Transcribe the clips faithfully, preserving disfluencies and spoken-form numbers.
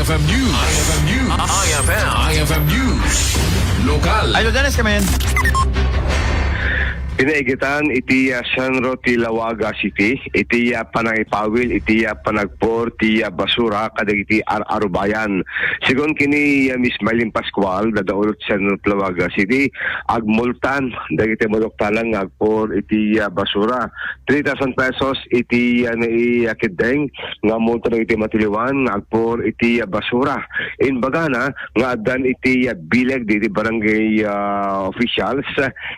F M News. I F M News. I F M. I F M News. Lokal. Idol Dennis, come in. Pinaigitan iti, ah, Sentro ti Laoag City, iti, ah, panangipawil, iti, ah, panagpor ti, ah, basura kadagiti ar-arubayan. Segun kini, ah, Miss Mylene Pascual, dadaulot Sentro ti Laoag City, agmultan dagiti maduktalan nga agpor iti, ah, basura. Three thousand pesos iti, ah, naiakiddeng nga multa dagiti matiliwan nga agpor iti, ah, basura. Imbagana nga addan iti, ah, bileg diti barangay, ah, officials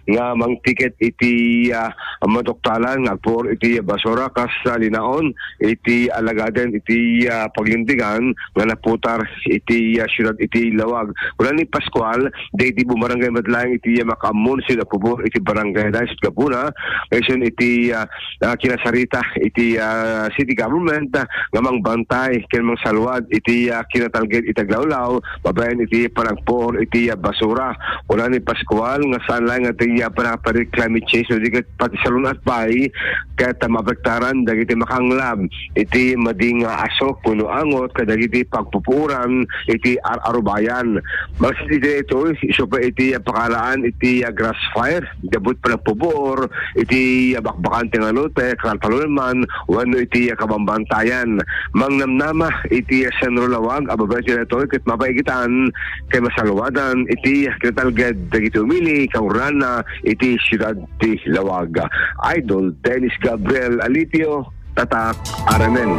nga mangtiket iti, ah, maduktalan nga agpor iti basura kas, ah, linaon iti alagaden iti, ah, paglintegan nga naputar iti, ah, siudad iti Laoag. Kuna ni Pascual, dagiti bumarangay met laeng iti, ah, makaammo no sino agpupor iti barangay da, isut' gapuna, nga isun iti, ah, ah, kinasarita iti, ah, city government, ah, nga mangbantay ken mangsaluad iti, ah, kinatalged iti aglawlaw babaen iti panagpuor iti, ah, basura. Kuna ni Pascual nga saan laeng nga iti, ah, panagpari climate change, no di ket pati salun-at pay ket maapektaran dagiti makaanglab iti madi nga asok wenno angot kadagiti pagpupuoran iti ar-arubayan. Mangsit iti daytoy, isu pay iti pakalaan iti, ah, grass fire, gapu iti panagpupuor iti, ah, bakbakan ti ngalote, kalpalulan man, wenno iti, ah, kabambantayan. Mangnamnama iti, ah, Sentro Laoag a babaen iti daytoy ket mapaigitan ken masaluadan iti kinatalged dagiti umili, kangrunana iti siudad ti Laoag. Idol Dennis Gabriel Alipio, Tatak R M N.